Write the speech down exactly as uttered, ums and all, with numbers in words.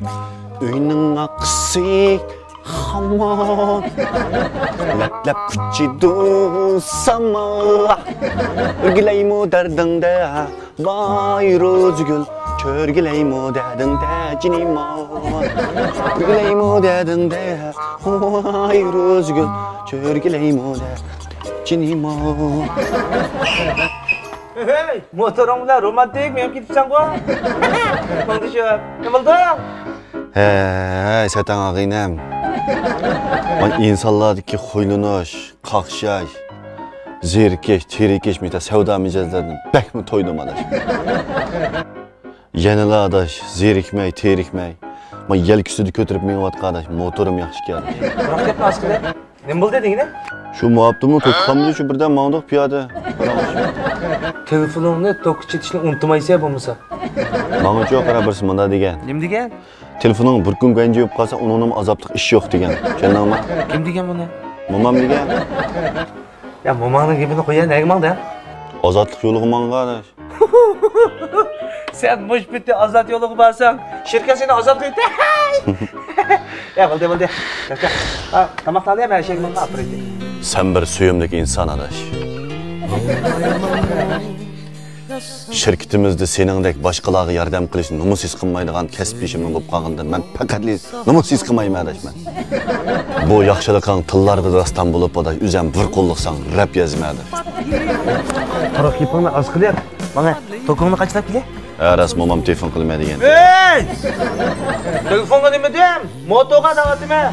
ئۆينىڭ ئارقىسى خامان، لەپ-لەپ ئۇچىدۇ ساما. ئۆرگىلەيمۇ دەردىڭدە، ۋاي روزىگۈل، چۆرگىلەيمۇ دەردىڭدە جېنىم ئاي. ئۆرگىلەيمۇ دەردىڭدە، ۋاي روزىگۈل، چۆرگىلەيمۇ دەردىڭدە جېنىم ئاي. ھەي، موتورۇڭ بىلەن رومانتىك مېڭىپ كېتىپسەنغۇ. ماڭدىشىپ، نېمە بولدى؟ ھەي، سەتەڭ ئاغىنەم. مەن ئىنسانلاردىكى خۇيلىنىش، قاقشاش، زېرىكىش، تېرىكىش، مېتە سەۋدا مىجەزلەردىن بەكمۇ تويدۇم، ئاداش. يەنىلا، ئاداش، زېرىكمەي، تېرىكمەي، مەن يەلكە ئۈستىدە كۆتۈرۈپ مېڭىۋاتقان، ئاداش، موتورۇم ياخشىكەن، ئاداش. بىراق گەپنى ئاز قىلە. نېمە بولدى دېگىنە؟ شۇ مۇئاپتىمۇ توك قالمىدى، شۇ بىردەم ماڭدۇق پىيادە. تېلېفونۇڭنى توكقا چېتىشنى ئۇنتۇمايسەن بولمىسا. ماڭىچۇ قارا، بىرسى مۇنداق دېگەن. نېمە دېگەن؟ تېلېفونۇڭ بىر كۈن گەنجى بولۇپ قالسا، ئۇنىڭدىنمۇ ئازابلىق ئىش يوق دېگەن. چۈشەندىڭمۇ؟ كىم دېگەن بۇنى؟ مومام دېگەن. يا، موماڭنىڭ گېپىنى قوي، يا، نەگە ماڭدى؟ ئازادلىق يولىغا ماڭغان. سەن مۇشۇ پېتى ئازاد يولىغا بارساڭ، شىركەت سېنى ئازاد قىلىدۇ. يا، بولدى، بولدى. ھە، تاماقنى ئالىمەن، ئەشەگە ماڭا ئاپىرىدۇ. سەن بىر سۆيۈملۈك ئىنسان، ئاداش. شىركىتىمىزدە سېنىڭدەك باشقىلارغا ياردەم قىلىش، نومۇس ھېس قىلمايدىغان كەسىپدىشىمنىڭ بولۇپ قالغىنىدىن مەن پەقەتلا نومۇس ھېس قىلمايمەن، ئاداش، مەن. بۇ ياخشىلىقىڭ تىللاردا داستان بولۇپ، ئاداش، ئۆزۈم بىر قوللۇقساڭ رەپ يازىمەن، ئاداش. قاراق گېپىڭنى ئاز قىلىپ، ماڭا توكۇڭنى قاچىلاپ كېلە. ھە، راست، مومام تېلېفون قىلىمەن دېگەن. ھەي! تېلېفونغا نېمە دېدىم؟ موتوغا دەۋاتىمەن.